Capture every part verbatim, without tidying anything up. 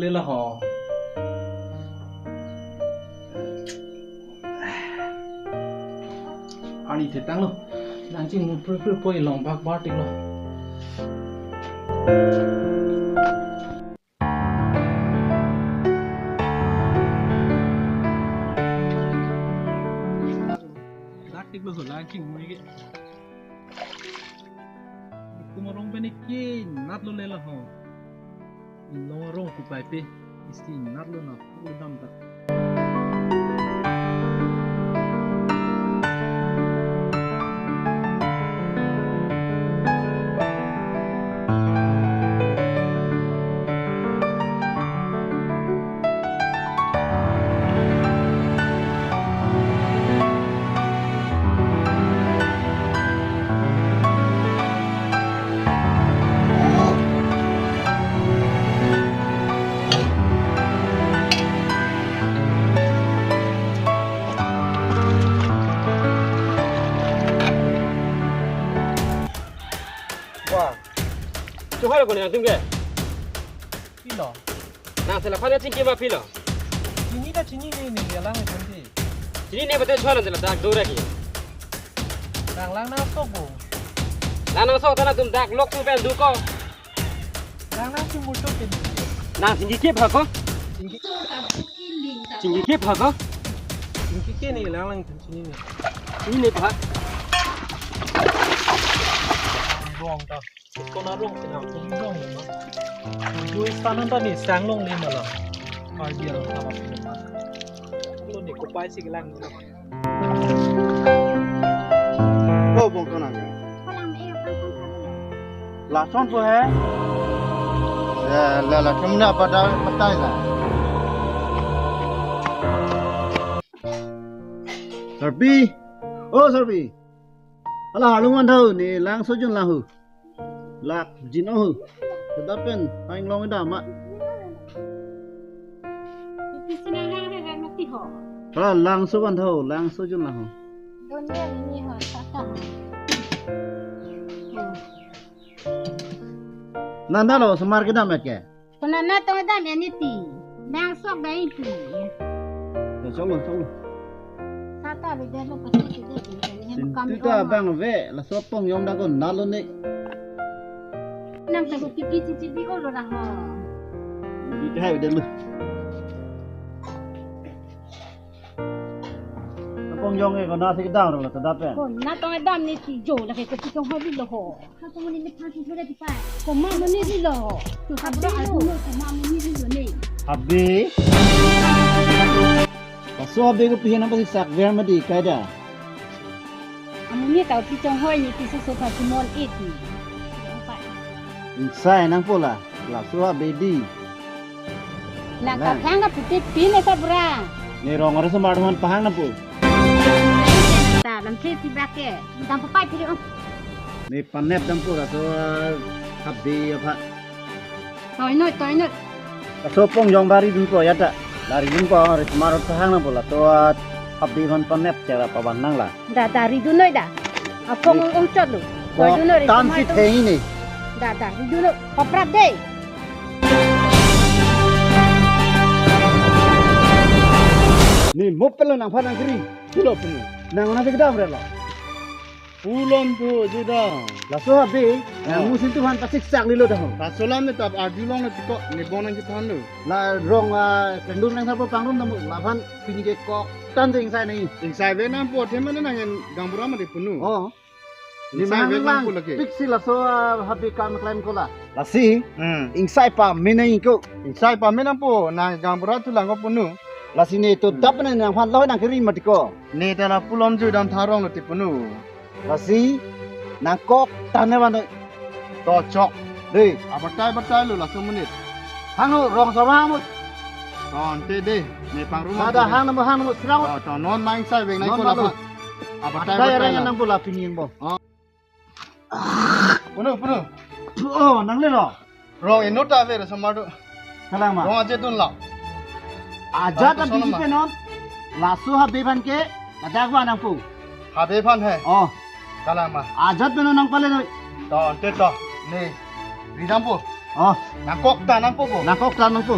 Tela ho. Ani thetanglo. Nangchingmu prui prui po, ilong bak bar tiklo. Dak tiklo so, nangchingmu ke. Tum arong pen ke natlo le laho. Long arong kupai pe. Isi natlo na pul dam ta. Wah. Chuhai lo kone nangtum ke? Pilo. Nang sela khana chingki ma pilo. Chinine ta chinine, ne alang thanti. Chinine bate chuhai lo, sela dak dora ki. Nang lang nang sok bo. Lang nang sok ta nangtum dak lok tu pen du ko. Lang nang chimur chok ke. Nang chingki ke pha ko? Chingki. Chingki ke pha ko? Chingki ke ne lang lang chinine. Chinine pha. Bong ta. Kona rong sina kong rong ma. Jui sanan ta ne sang longle ma la. Karbi Anglong sama sina ma. Lo ne kopai si kelang. Oh, bong kona. Lason po hai. Ya, la la kemna pada patai la. Sarpi. Oh, Sarpi. Hala harlung van thau, ne lang sojun la ho. Lak jin ho. Kedap pen, painglong ida ma. Ipi sinang hang re mati ho. Hala lang so van thau, lang sojun la ho. Don ya ni ho, sata ho. Nanda lo, semar kedam ke. Kona natong dam ya niti. Nang sok dai pu. Ya, sok lo, sok lo. Sata le delo pasi ke de. Sintu ta bang ve, laso pongjong da ko nalo ne. Nang ta ko pipi cici di olo ra ho. Di ta hai delo. Pongjong e kona si kedam lo ta dap ya. Kona natong dam niti jo la ke ko pitong ho di lo ho. Koma muni lilo. Koma muni lilo ne. Habe. Laso habe ko pihen apa si sak ver mati kaida. Amuni tau pi chonghoi ne pi susu pa sumon iti. Ingsai nangpo la. Laso habe di. Nang kaphang ka puti pin esa bra. Ne rong ore sumar man pahang nangpo. Ta lam si bak ke. Dam papai piri o. Ne panep dampo laso, ah, habe apha. Toi noi, toi noi. Laso pongjong bari dun po ya ta. Lari dun po, ri sumar pahang nangpo laso, ah, habe aphan panep chera pabang nang la. Da, da, ridun noi da. Aphong ong, ongchot lo. Toi dun noi, ri tan si sumar theng ne. Da, da, ridun noi. Paprap de. Ne mop pelo nangphan nangkiri. Silo punu. Nang nasi kedam re lo. Pulom tu juda. Laso habe, nang musin tuhan pasik sak lilo dah. Laso lam ne tap arjulong ne tiko ne bon nang kithan lo. La rong, ah, kendun nang sapo pangrum namu laphan pini ke kok tan ingsai nai. Ingsai ve nangpo, thema nang en gaonbura mati punu. Oh. Ingsai ve nangpo lagi. Pik si laso, ah, habe kam klem kola. Lasi, hmm, ingsai pame nai ko. Ingsai pame nangpo, nang gaonbura tu lang ko punu. Lasi ne to dap nang nangphan lo nangkiri mati ko. Ne ta la pulom ju dam tharong lo ti punu. Lasi nangkok tan ne van noi. To chok. Dei. Abatai batai lo laso monit. Hang lo rong sama mut. To ante de. Ne pangrum. Ada hang namo hang namo sirang. To, to non main sai veng nai ko la. Abatai batai nang bola pining bo. Oh. Punu, punu. Oh, nang le lo. Rong inut ta ave re somar do. Kalang ma. Rong aje dun la. Ajat ta biji pe non. Laso habe aphan ke ladak ba nangpo. Habe aphan he. Oh. Kalang ma. Ajat pe non nang pale noi. To, ante to. Ne. Ri nangpo. Oh. Nangkok ta nangpo ko. Nangkok ta nangpo.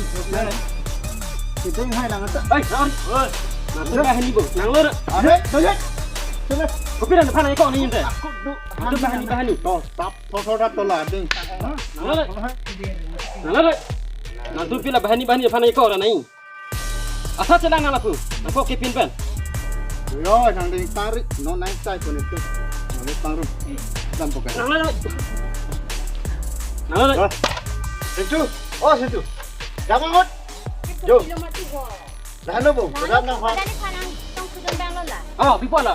Kita yang hai nang ata. Oi, nang. Oi. Nang tu bahani bo. Nang lo. Ane, dojek. Sini. Kopi dan depan aja kok ni inte. Aku tu. Itu bahani, bahani. Tuh, tap, thotho dat tola ding. Nang lo. Nang lo. Nang tu pila bahani, bahani depan aja kok orang nai. Asa chelang nang lapu. Nang kok kepin pen. Yo, nang ding tarik, no nang sai kono tu. Nang pangrum. Dam pokai. Nang lo. Nang lo. Situ. Oh, situ. Jam amat. Jo. Lahan lo, Bu. Lahan lo, Bu. Lahan lo, Bu. Lahan lo, Bu. Oh, pipo lo.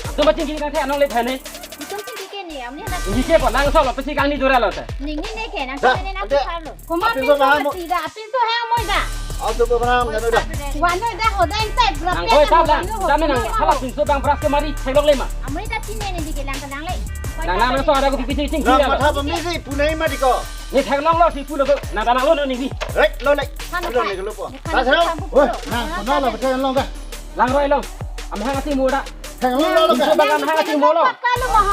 Atum bachingki kangthe anong le phane. Itum chingki ke ni, amni hana. Chingki ke po, langsung lo, pesi kangni dura lo te. Ning ni ne ke, nang sa ne nang ante sa lo. Koma apin so pin so baham. Mati da, apin so hang moi da. Atum baham, nang da. Wano da, hoda yang tai berapa. Nang koi sab lang, dam nang, hala pinso bang beras kemari, theklong le ma. Amoi da chine ne di ke lang kenang le. Nang, nang, nang so ada ko pipi ching ching. Nang matha pamisi, punai ma di ko. Ne theklong lo si pulo ko. Nang tanang lo ne ni. Rek lo le. Lo ne ko lo po. Sa sa. Woi, nang kono lo betul lo ka. Lang roi lo. Amhang asi muda. Theklong lo lo ka. Pinso bang amhang asi mulo.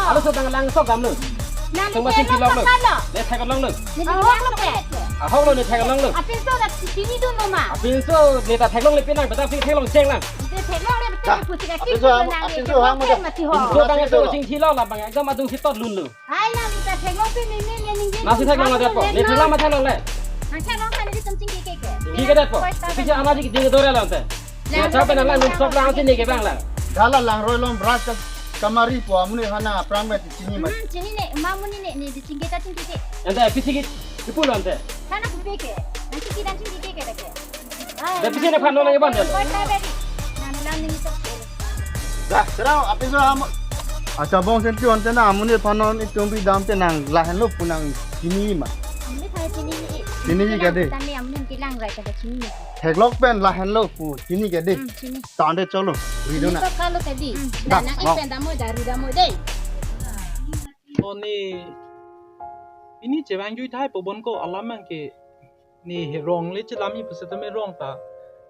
Alo so bang lang so gamlo. Nang sumba si theklong pilok lo. Ne theklong lo. Ne theklong lo ke. Ahok lo ne theklong lo. Apin so da chini dun lo ma. Apin so ne ta theklong le pinang, beta si theklong cheng lang. Ne theklong le betul pusi ka. Apin so, apin so hang mo da. Mati ho. Pinso bang so ching thilo la bang ekdom adung si tot lun lo. Hai, nang ni ta theklong pi mimi ne ningje. Nasi theklong aja po. Ne theklong ma theklong le. Nang theklong kan ni tum chingki ke ke. Chingki ke det po. Pisi ama di ding dore lang te. Ya, chapen lang num sok lang si ne ke bang lang. Dala lang roi long beras ka kamari po amuni hana aphrang me chini ma. Hmm, chini ne, ma muni ne, ne di chingki ta chingki ke. Ante pisi ki, ipu lo ante. Kana kupe ke. Nang chingki dan chingki ke ke ke. Dei, pisi ne phan non nang iban dei. Dah, serau, apin so ham. Acha bong sen tu ante na amuni phan non itum bidam te nang lahen lo pu nang chini ma. Amuni thai chini ni. Chini ni ka dei. Tami amuni kilang rai ka chini ni. Theklong pen lahen lo pu chini ka dei. Hmm, chini. Tande cholo. Rido na. Chini to kalo tadi. Hmm. Dah, nang mau. Ipen damo dari damo dei. Oni pini chevang jui thai po bon ko alam mang ke. Ne rong le chelam-i pusitame rong ta.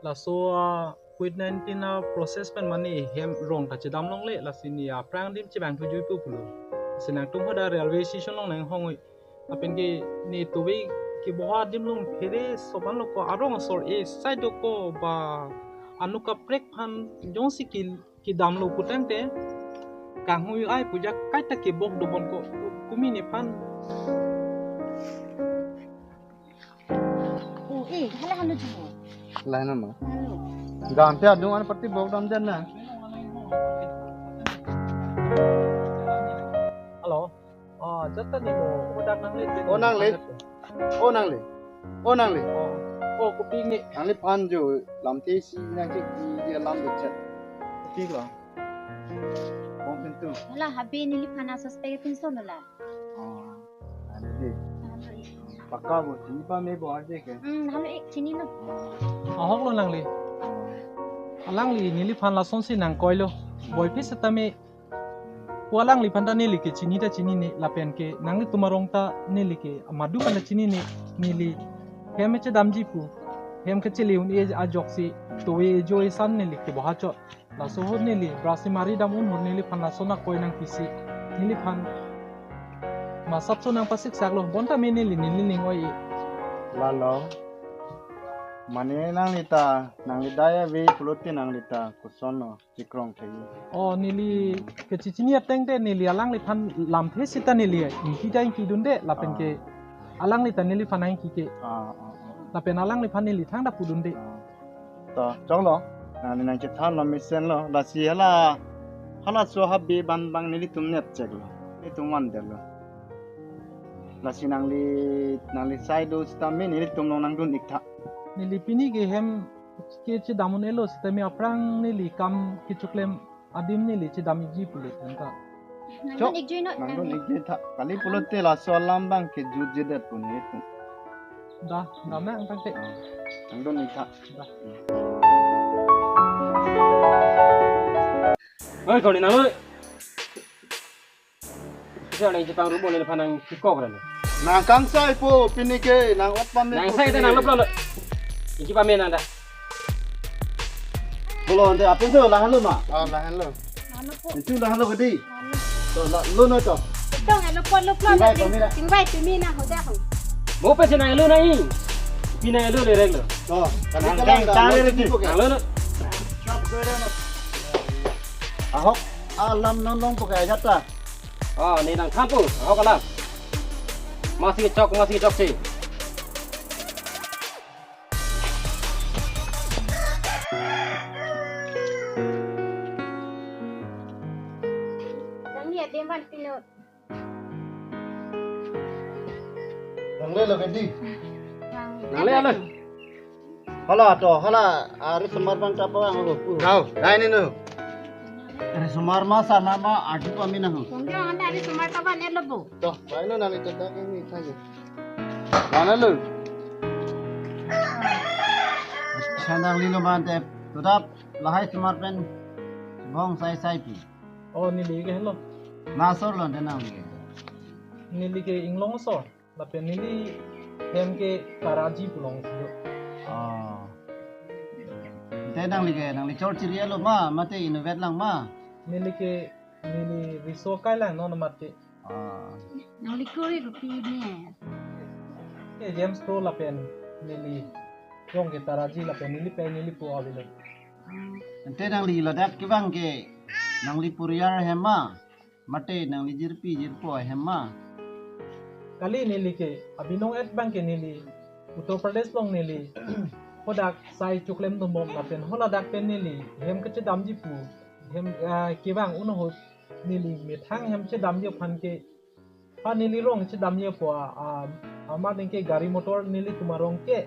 Laso a Covid nineteen a process pen mane hem rong ta chedam longle, lasi ne aphrang adim chevang thujui pu pulo. Lasi nangtum hadak railway station along nanghong-oi. Lapen ke ne tove keboha adim along phere sopan lo ko, arong asor e sai do ko, ba anut kaprek aphan jongsi ke kedamlo putangte kanghui ai puja kaita kebok dobon ko, kumi nephan. Oh, eh, hala halo jubo. Lain nama. Halo. Gam te adung an parti bok dam den na. Halo. Oh, jata ni mo, udah nangli. Oh, nangli. Oh, nangli. Oh, nangli. Oh, oh, kopi ni. Nangliphan jo lamthe isi nangke ki dia lam bechat. Kopi lo. Bong pintu. Hala habe neliphan a suspect pinso lo la. Oh, ada di. Pakka bo, chini pame bo aje ke. Hmm, halo ek chini lo. Ahok lo nangli. Alangli neliphan lasonsi nangkoilo. Boiphit setame pu alangliphan ta neli ke chini ta chinine, lapen ke nanglitum arong ta neli ke madu aphan ta chinine, neli hem chedamji pu, hem kachele un-e ajoksi tove ejo esan neli keboha chot. Laso ahut neli brush mari dam un ahut neliphan lason akoi nangpisi, neliphan masap so nangpasiksak lo, bonta me neli neli ning oi. Lalo. Mane nangli ta, nangli daya ve pulote nangli ta koson lo, chikrong thei. Oh, neli kachechini ateng te neli alangliphan lamthe sita neli ingki ta ingkidunde, lapen ke Ah. alangli ta neliphan ingki ke. Ah, ah, ah. Lapen alangliphan neli thangta pudunde. Ah. To, choklo. Nangli nangchethan lo mesen lo. Lasi hala, halaso habe abang bang nelitum nepchek lo. Nelitum van det lo. Lasi nangli, nangli sai do sitame nelitum along nangdun ik tha. Neli pini ke hem ke chedam un-elo sitame aphrang neli kam kechoklem adim neli chedam ikji pulo tenta. Chok, nangdun ikjui no, nangdun nangdun ikjui tha. Kali pulote laso alam abang ke jutjedet pu nelitum. Da, da me angtang te. Ah, nangdun ik tha. Da. Oi, kau ni nama? Siya nang chipang rubo le phanang chikok ra. Nang kangsai po pini ke nang ot pame. Nang sai ta nang lop lo. Iki pame nang da. Bolo ante apin tu lahan lo ma. Oh, lahan lo. Itu lahan lo kedi. To la lo no to. Tong elo pot lo plot. Tingbai pame na. Tingbai pame na hoda ho. Mo pe se nang lo nang. Pi nang lo le rek lo. To, kali nang kalang tang da, tang lo le di. Nang lo no. Ahok alam non long po kaya jata. Ah, ne nangthan po, ahok alam. Masi chok, masi chok si. Nangli adim van pino. Nangli lo kedi. Nangli alo. Hala to, hala, ah, risomar abang ta pawang lo pu. Kau, dai ni no. Risomar ma, sarmar ma, aju pame nang. Kong dia anda risomar ta van elo bo. To, dai no nangli to dak ni thaji. Mana lo? Sandang lilo mante, to dap lahai somar pen bong sai sai pi. Oh, neli ke helo. Nasor lo ante nangli ke. Neli ke inglong asor. Lapen neli hem ke Taraji pu alongsi do. Ah. Ante nangli ke, nangli chor chiri alo ma, mate inutvet lang ma? Neli ke, neli riso kai lang non mate. Ah. Nangli kuri kopi ne? Ke James Pro lapen neli rong ke Taraji lapen neli pe neli pu avelo. Ante nangli ladak kevang ke, nangli puriar hem ma? Mate nangli jirpi jirpo ahem ma? Kali neli ke, abinong et abang ke neli, Uttar Pradesh along neli, hadak sai choklem atum bom lapen haladak pen neli, hem kachedamji pu, hem, ah, kevang un ahut neli methang hem chedamji aphan ke, ha neli rong chedamji po, ah, ah, amat ningke gari motor nelitum arong ke,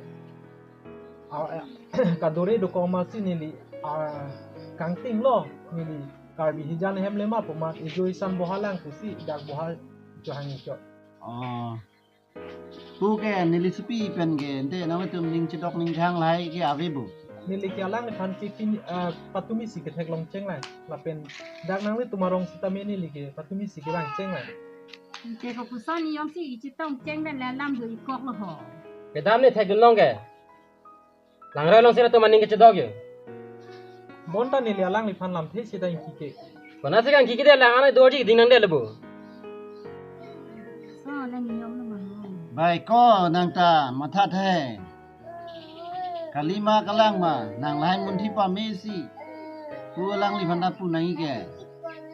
ah, ah, kadore dokok amatsi neli, ah, kangting lo neli Karbi hijan hem le ma pu amat ejo esan boha lang pusi dak boha chohang icho. Oh. Pu ke neli supi pen ke ante nangtum ning chedok ning kehang lahai ke ave bo. Neli ke alangliphan ke pini, ah, patumi si ketheklong cheng lang. Lapen dak nanglitum arong sitame neli ke patumi si kevang cheng lang. Ke kopuson ni jongsi chetong cheng dan la lam do ikok lo ho. Kedam ni thekdun long ke. Langroi alongsi latum aning kechedok yo. Bonta neli alangliphan lamthe seta ingkike. Konasi kangkike de, alang anai dorji ding nangdetlo bo. So, alang niyom lo mano. Bai ko nangta mathathe. Kalima kalangma, nang lahai munthi pamesi pu alangliphan ta pu nangji ke.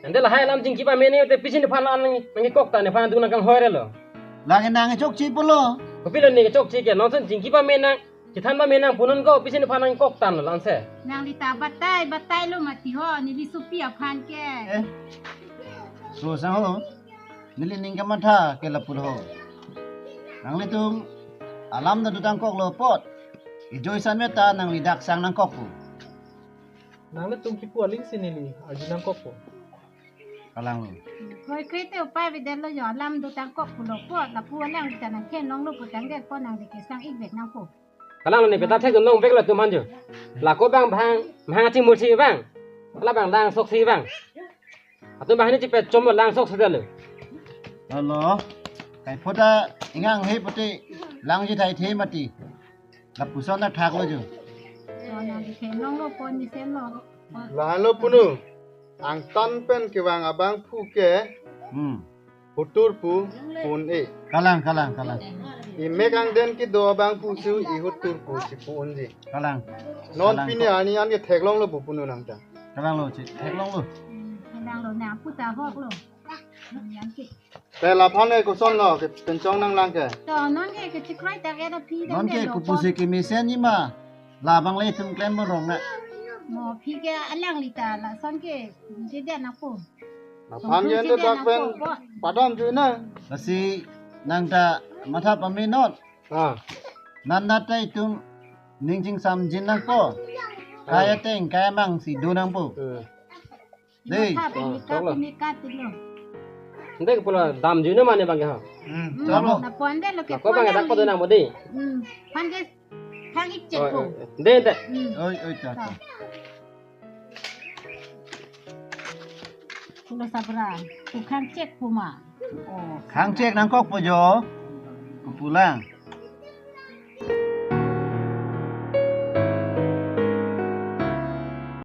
Ante lahai alam chingki pame nangte pisi nephan nang, nangkoktan nephan adung nangkanghoirelo. Lake nang chokche pulo. Kopilo ne chokche ke, nonsen chingki pame nang, chethan pame nang pu non ko, pisi nephan nangkoktanlo anse. Nangli ta batai, batailo mati ho, neli sopi aphan ke. Eh. So sang ho. Neli ning kamatha ke lapu ho. Nanglitum alam ta dotangkoklo apot, ijoi san meta nangli dak sang nangkokpo. Nanglitum kipu aling si neli arju nangkokpo. Kalanglo. Kroikre te upai avedetlo jo, alam dotangkok pulo apot, lapu alang ta nangkhenlonglo pu tangdet apot nangli kesang-ik vek nangpo. Kalanglo, ne peta thek nong veklo atum aphan jo. Lako bang bang, bang achingmursi bang. Labang langsoksi bang. Atum bang ne chipet chomlo, langsoksi dalo. Alo. Kai photo ingang he pute langji thai the mati. Lapuson athaklo jo. So nangli khenlonglo pon ni semlo. Lahenlo punu. Angtan pen kevang abangphu ke. Hmm. Hutur pu pu un-e. Kalang, kalang, kalang. Imek angden kedo abangphu si ihutur pu si pu unji. Kalang. Non kalang pini ko. Arni an ke theklonglo pu punu nangta. Kalanglo che, theklonglo. Hmm, kalanglo, nangpu ta hoklo. Yang ke. Te laphan ke kosonlo, ke penchong nanglang ke. To, non ke, ke chikroi ta ke da phi non dan ke de lo kopusi pon. Kemesen ji ma. Labang le itum klem rong na. Mo phi ke alangli ta lason ke, je de na po. Laphan ke ende dak pen padam ju na. Lasi nangta matha pame non. Ah. Nanda ta itum ning chingsamjin nangpo. Kai ateng, kai amang si do nangpo. Eh. Dei. Matha pame ka, ah, pame ka tilo. Ante ke pula damjui no mane bang ke ha. Hmm, hmm, tamo. Lapu ante lo ke ko bang dak ko nang mo dei. Hmm. Aphan ke khang-ik chek ko. Oh, eh, eh. Dei, dei. Hmm. Oi, oi, ta, ta. Pulo sabra, ko khang-chek ko ma. Oh. Khang-chek nangkokpo jo. Ko pulang.